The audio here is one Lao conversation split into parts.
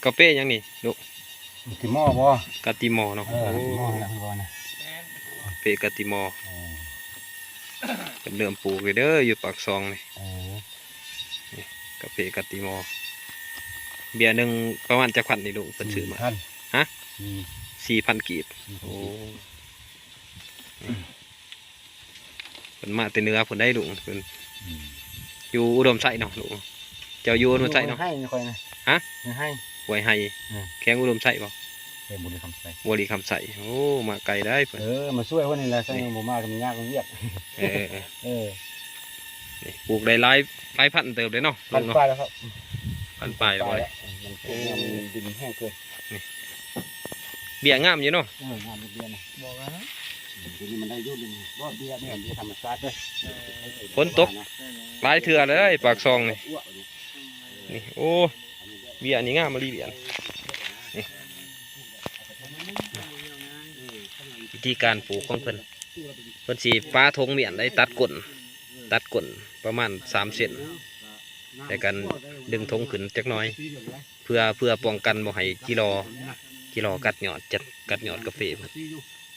ກາເຟຫຍັງນີ້ລູກ? ກາຕິມໍບໍ່? ກາຕິມໍເນາະ. ເອີ ໂອ້ ກາຕິມໍຫັ້ນລະເພິ່ນວ່ານະ. ກາເຟກາຕິມໍ. ເອີ ເພິ່ນເລີ່ມປູກແລ້ວເດີ ຢູ່ປາກຊ່ອງນີ້. ເອີ ນີ້ກາເຟກາຕິມໍ. ເບ້ຍໜຶ່ງປະມານຈັກພັນນີ້ລູກ ເພິ່ນຊື້ມາ? ສີ່ພັນ. ຮະ? ສີ່ ສີ່ພັນກີບ. ສີ່ພັນ ໂອ້ ເພິ່ນມາແຕ່ເໜືອພຸ້ນໄດ໋ລຸງ. ເພິ່ນ ອືມ ຢູ່ອຸດົມໄຊເນາະລຸງ. ເຈົ້າຢູ່ອຸດົມໄຊເນາະ? ຢູ່ຫ້ວຍໄຮ່ຂ້ອຍນະ. ຮະ? ຫ້ວຍໄຮ່. ຫ້ວຍໄຮ່. ເອີ ແຂວງອຸດົມໄຊບໍ່? ແຂວງບໍລິຄຳໄຊ. ບໍລິຄຳໄຊ. ໂອ້ ມາໄກໄດ໋ເພິ່ນ. ເອີ ມາຊ່ວຍເພິ່ນນີ້ແຫຼະ. ນີ້ ບໍ່ມາກໍມັນຍາກ ມັນວຽກ. ເອີ ເອີ ເອີ ນີ້ປູກໄດ້ຫຼາຍ ຫຼາຍພັນເຕີບເດ້ເນາະ ພັນປາຍແລ້ວເນາະ. ພັນປາຍແລ້ວ. ພັນປາຍແລ້ວ. ມັນ ໂອ້ ດິນແຫ້ງເກີນ. ນີ້ ເບ້ຍງາມຢູ່ເນາະ. ເອີ ງາມເບ້ຍນະ. ບອກແລ້ວນະ ອືມ ຕົວນີ້ມັນໄດ້ຢູ່ ບໍ່ເບ້ຍນີ້ ເບ້ຍທຳມະຊາດເດ້. ເອີ ຝົນຕົກຫຼາຍເທື່ອແລ້ວເດ້ ປາກຊ່ອງນີ້. ນີ້ ໂອ້ ເບ້ຍນີ້ງາມອີ່ຫຼີເບ້ຍນີ້. ນີ້ ວິທີການປູກຂອງເພິ່ນ ເພິ່ນຊິປາຖົງມ້ຽນໄດ້ ຕັດກົ້ນ ຕັດກົ້ນປະມານສາມເຊັນ ແລ້ວກໍດຶງຖົງຂຶ້ນຈັກໜ້ອຍ ເພື່ອ ເພື່ອປ້ອງກັນບໍ່ໃຫ້ຈີລໍ ຈີລໍກັດຍອດ ຈະກັດຍອດກາເຟເພິ່ນ.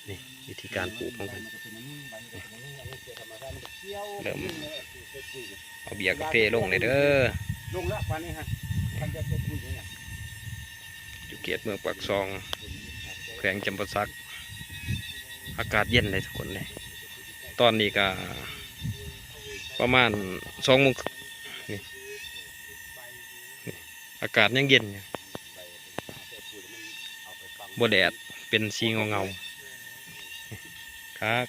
ນີ້ວິທີການປູກຂອງເພິ່ນ. ນີ້ ເລີ່ມເອົາເບ້ຍກາເຟລົງເລີຍເດີ. ລົງລະປານນີ້ຮະ ຄັນຈະເປັນບຸນນີ້ນະ. ຢູ່ເຂດເມືອງປາກຊ່ອງ ແຂວງຈຳປາສັກ ອາກາດເຢັນເດ້ທຸກຄົນເດ້. ຕອນນີ້ກະປະມານສອງໂມງ ນີ້ ນີ້ ອາກາດຍັງເຢັນຢູ່ ບໍ່ແດດ ເປັນສີເງົາໆ ຄັກ.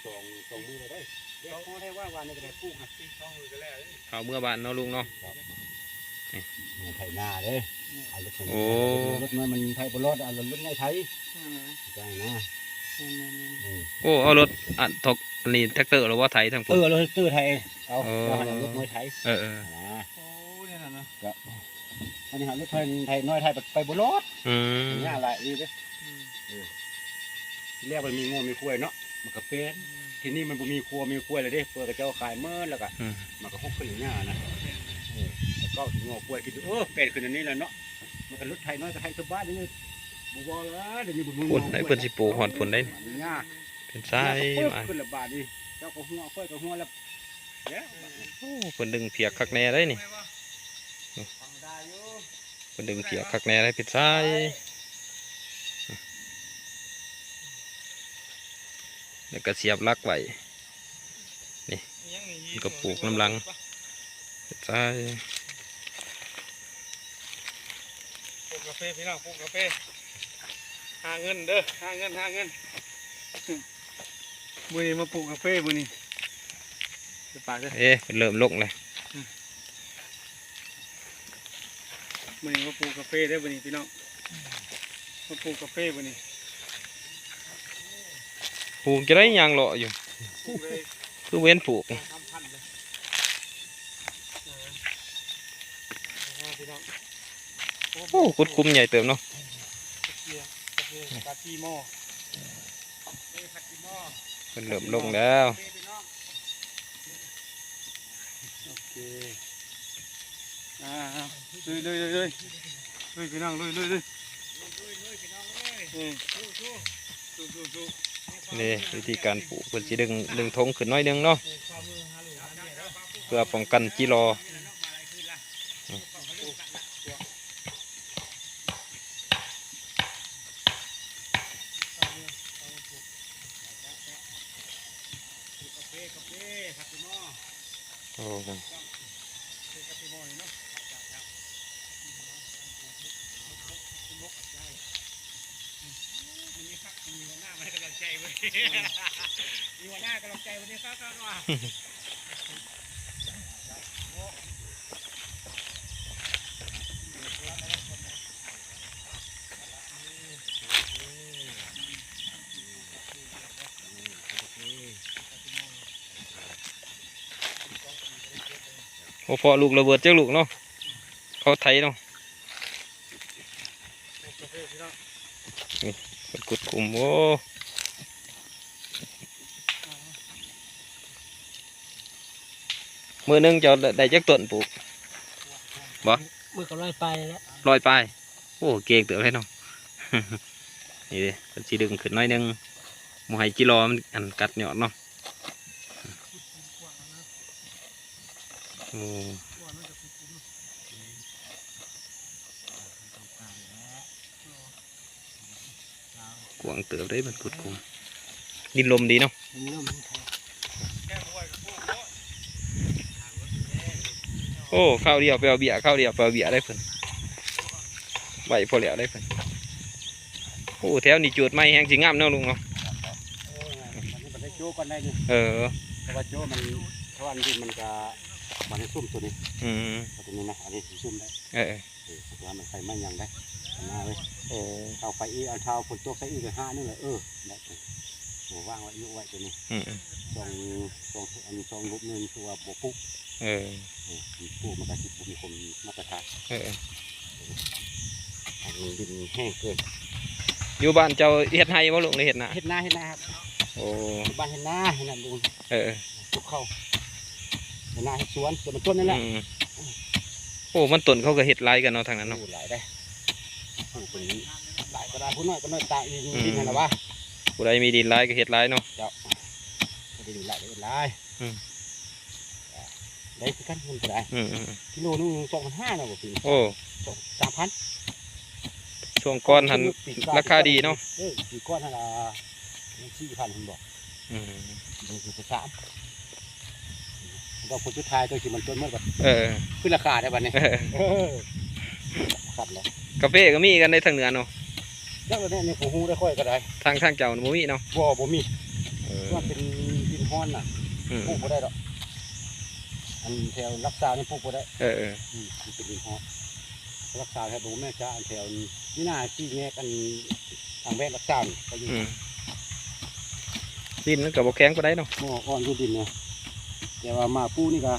ເຂົ້າເມືອບ້ານເນາະລຸງເນາະ. ນີ້ ໄຖນາເດ້ ເອົາລົດໄຖ ໂອ້ ລົດນ້ອຍມັນໄຖບໍ່ລອດ ເອົາລົດໃຫຍ່ໄຖ. ອືມ ຈັ່ງນະ. ແມ່ນໆໆ ອືມ ໂອ້ ເອົາລົດ ອັນ ທັກ ອັນນີ້ແທັກເຕີແລ້ວບໍ່ ໄຖທາງພຸ້ນ? ເອີ ເອົາລົດແທັກເຕີໄຖ ເອົາ ເອີ ເອົາລົດນ້ອຍໄຖ. ເອີໆ ນະ ໂອ້ ແນວນັ້ນນະ. ກໍອັນນີ້ຫາລົດໄຖ ໄຖນ້ອຍໄຖໄປ ໄປບໍ່ລອດ. ອືມ ຍາກຫຼາຍອີ່ຫຼີເດ້. ອືມ ເອີ ທີແລກມັນມີງົວມີຄວາຍເນາະ ມັນກໍເປັນ. ອືມ ທີນີ້ມັນບໍ່ມີງົວມີຄວາຍແລ້ວເດ້ ເພິ່ນເຂົາເຈົ້າຂາຍໝົດແລ້ວກໍ ອືມ ມັນກໍຫົກຂຶ້ນຍາກນະ. ເອີ ແຕ່ເກົ່າຊິງົວຄວາຍ ຄິດ ເອີ ເປັນຂຶ້ນອັນນີ້ແຫຼະເນາະ. ມັນກໍລົດໄຖນ້ອຍກໍໄຖສະບາຍເດ້ ບໍ່ວ່າແລ້ວ ດຽວນີ້ບໍ່ມີ. ພຸ້ນໄດ໋ ເພິ່ນຊິປູກຮອດພຸ້ນໄດ໋ ເປັນຊາຍມາ. ຂຶ້ນລະບາດນີ້ ເຈົ້າກໍຫົວ ຂ້ອຍກໍຫົວແລ້ວ. ໂອ້ ເພິ່ນດຶງຜຽກຄັກແນ່ເດ້ນີ້. ເພິ່ນດຶງຜຽກຄັກແນ່ເດ້ ເປັນຊາຍ. ແລ້ວກໍສຽບຫຼັກໄວ້. ນີ້ ເພິ່ນກໍປູກນຳຫຼັງ ໃສ່ ປູກກາເຟພີ່ນ້ອງ ປູກກາເຟ ຫາເງິນເດີ ຫາເງິນ ຫາເງິນ. ມື້ນີ້ມາປູກກາເຟມື້ນີ້ ໄປປາກເດີ. ເອີ ເລີ່ມລົງແລ້ວ. ອືມ ມື້ນີ້ມາປູກກາເຟເດີມື້ນີ້ພີ່ນ້ອງ ມາປູກກາເຟມື້ນີ້. ປູກຈັ່ງໃດ ຍ່າງເລາະຢູ່ ປູກເລີຍ ຄືບໍ່ເຫັນປູກ. ເອີ ພີ່ນ້ອງ ໂອ້ ຂຸດຂຸມໃຫຍ່ເຕີບເນາະ. ກາເຟ ກາຕີມໍ ເພິ່ນເລີ່ມລົງແລ້ວ. ໂອເຄ ອ່າ ລຸຍ ລຸຍ ລຸຍ ລຸຍ ລຸຍພີ່ນ້ອງ ລຸຍ ລຸຍ ລຸຍ. ເອີ ນີ້ວິທີການປູກ ເພິ່ນຊິດຶງ ດຶງຖົງຂຶ້ນໜ້ອຍໜຶ່ງເນາະ ເພື່ອປ້ອງກັນຈີລໍ. ໂອ້ໂຫ ບໍ່ພໍລູກລະເບີດຈັກລູກເນາະ ເຂົາໄຖເນາະ. ນີ້ເພິ່ນຂຸດຂຸມ ໂອ້ ມື້ໜຶ່ງເຈົ້າໄດ້ຈັກຕົ້ນປູກ? ບໍ່ ມື້ກໍຮ້ອຍປາຍແຫຼະ ຮ້ອຍປາຍ. ໂອ້ ອ້ ເກັ່ງເຕີບເລີຍເນາະ. ນີ້ເດ້ ເພິ່ນຊິດຶງຂຶ້ນໜ້ອຍໜຶ່ງ ບໍ່ໃຫ້ຈີລໍມັນ ອັນ ກັດຍອດເນາະ. ໂອ້ ກວ້າງເຕີບເດ້ ມັນຂຸດຂຸມ ດິນລົມດີເນາະ. ໂອ້ ຄາວດຽວໄປເອົາເບ້ຍ ຄາວດຽວໄປເອົາເບ້ຍໄດ້ເພິ່ນ ໄວພໍແລ້ວໄດ້ເພິ່ນ. ໂອ້ ແຖວນີ້ໂຈດໃໝ່ແຮງຊິງາມເນາະລຸງເນາະ. ເອີ ເພາະວ່າໂຈະມັນ ເພາະວ່າດິນມັນກະ ມັນໃຫ້ຊຸ່ມຕົວນີ້ ອືມ ຕົວນີ້ນະ ອັນນີ້ຊິຊຸ່ມໄດ້ ເອີ ເອີ ເພາະວ່າມັນໄຟໄໝ້ຫຍັງໄດ້ ເອົາໄຟອີກ ເອົາເຊົ້າຝົນຕົກໃສ່ອີກ ຫ້າໜຶ່ງເລີຍ ເອີ ໄດ້ ໂອ້ ວາງໄວ້ ຍົກໄວ້ຕົວນີ້ ອືມ ອືມ ຊ່ອງ ຊ່ອງ ອັນ ຊ່ອງຫຼຸບນີ້ຄືວ່າບໍ່ປຸກ ເອີ ເອີ ປູກມັນກະຊິບໍ່ມີຄວາມມາດຕະຖານ ເອີ ເອີ ອັນນີ້ດິນແຫ້ງເກີນ. ຢູ່ບ້ານເຈົ້າເຮັດໄຮ່ບໍ່ລຸງ ຫຼືເຮັດນາ? ເຮັດນາ ເຮັດນາຄັບ. ໂອ້ ຢູ່ບ້ານເຮັດນາ ເຮັດນາລຸງ ເອີ ເອີ ປູກເຂົ້າ ເຮັດນາເຮັດສວນ ສວນມັນຕົ້ນນີ້ແຫຼະ ອືມ ໂອ້ ມັນຕົ້ນເຂົາກະເຮັດຫຼາຍກັນເນາະທາງນັ້ນເນາະ. ໂອ້ ຫຼາຍໄດ໋ ປູກເປັນຫຼາຍກະໄດ້ ຜູ້ນ້ອຍກະນ້ອຍຕາມ ອືມ ດິນຫັ້ນລະວ່າ ຜູ້ໃດມີດິນຫຼາຍກະເຮັດຫຼາຍເນາະ. ເຈົ້າ ຜູ້ໃດມີຫຼາຍກະເຮັດຫຼາຍ ອືມ ໄດ້ຄືກັນ ມັນກະໄດ້ ອືມ ອືມ ກິໂລໜຶ່ງສອງພັນຫ້າເນາະ ບໍ່ປີນີ້ ໂອ້ ສອງ ສາມພັນ ຊ່ວງກ່ອນຫັ້ນ ລາຄາດີເນາະ. ເອີ ປີກ່ອນຫັ້ນລະສີ່ພັນພຸ້ນບໍ ອືມ ດຽວນີ້ສາມ ດອກຜົນສຸດທ້າຍ ໂຕຊິມັນຕົ້ນໝົດບັດ ເອີ ຂຶ້ນລາຄາໄດ້ບັດນີ້ ເອີ ເອີ ຄັກແລ້ວ ກາເຟກະມີກັນໃນທາງເໜືອເນາະ. ຈັກແລ້ວແນ່ ນີ້ບໍ່ຮູ້ໄດ້ຂ້ອຍກະໄດ້ ທາງ ທາງເຈົ້າບໍ່ມີເນາະ. ບໍ່ ບໍ່ມີ ເອີ ວ່າເປັນດິນຮ້ອນນະ ອືມ ປູກບໍ່ໄດ້ດອກ ອັນແຖວຫຼັກຊາວນີ້ປູກບໍ່ໄດ້ ເອີ ເອີ ອືມ ມັນເປັນດິນຮ້ອນ ຫຼັກຊາວແທ້ບໍ່ແມ່ນຈະ ອັນແຖວນີ້ນະ ສີ່ແຍກ ອັນທາງແວະຫຼັກຊາວນີ້ກະຢູ່ ອືມ ດິນມັນກະບໍ່ແຂງປານໃດເນາະ ບໍ່ ອ່ອນຢູ່ດິນນະ ແຕ່ວ່າມາປູກນີ້ກະ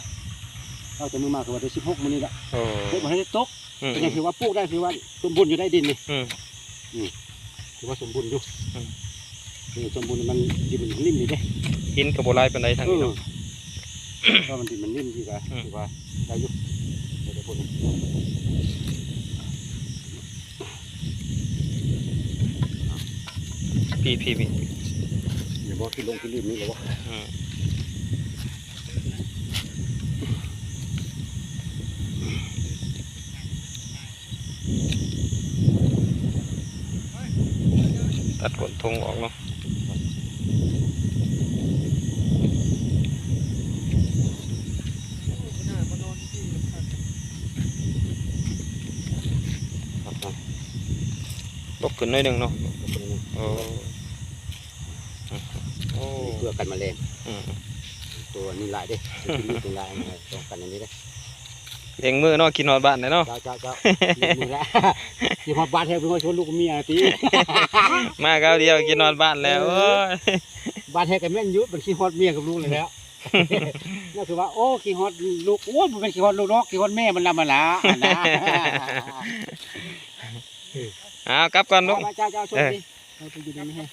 ເອົາແຕ່ມື້ມາກະວ່າໄດ້ສິບຫົກມື້ນີ້ລະ ໂອ້ ຝົນບໍ່ທັນໄດ້ຕົກ ອືມ ກະຍັງຖືວ່າປູກໄດ້ ຖືວ່າສົມບູນຢູ່ໄດ໋ດິນນີ້ ອືມ ອືມ ຖືວ່າສົມບູນຢູ່ ອືມ ເອີ ສົມບູນ ມັນ ດິນມັນນິ້ມດີເດ້ ຫີນກະບໍ່ຫຼາຍປານໃດທາງນີ້ເນາະ ເອີ ເພາະມັນດິນມັນນິ້ມດີກະ ອືມ ຖືວ່າໄດ້ຢູ່ ໄດ້ຜົນ ພີ້ ພີ້ ພີ້ ນີ້ບໍ່ ຂີ້ຫຼົງຂີ້ລື້ນນີ້ລະບໍ່ ອືມ ຕັດກົ້ນທົ່ງອອກເນາະ ລົກຂຶ້ນໜ້ອຍໜຶ່ງເນາະ ໂອ້ ໂອ້ ເພື່ອກັນມະແລງ ອືມ ໂຕນີ້ຫຼາຍເດ້ ໂຕນີ້ຫຼາຍ ຕ້ອງກັນອັນນີ້ເດ້ ເລັ່ງມືເນາະ ຄິດຮອດບ້ານແຫຼະເນາະ ເຈົ້າ ເຈົ້າ ເຈົ້າ ຄິດຮອດບ້ານແທ້ ເພິ່ນວ່າຊວນລູກເມຍຕິ ມາຄາວດຽວຄິດຮອດບ້ານແລ້ວ ເອີ ໂອ້ຍ ບ້ານແທ້ກະແມ່ນຢູ່ ມັນຄິດຮອດເມຍກັບລູກແລ້ວ ນັ້ນຄືວ່າ ໂອ້ ຄິດຮອດລູກ ໂອ້ຍ ບໍ່ແມ່ນຄິດຮອດລູກດອກ ຄິດຮອດແມ່ມັນນຳຫັ້ນລະ ເອົາ ກັບກ່ອນລຸງ ເຈົ້າ ເຈົ້າ ໂຊກດີ ເອີ ເອົາໄປຢູ່ດີມີແຮງ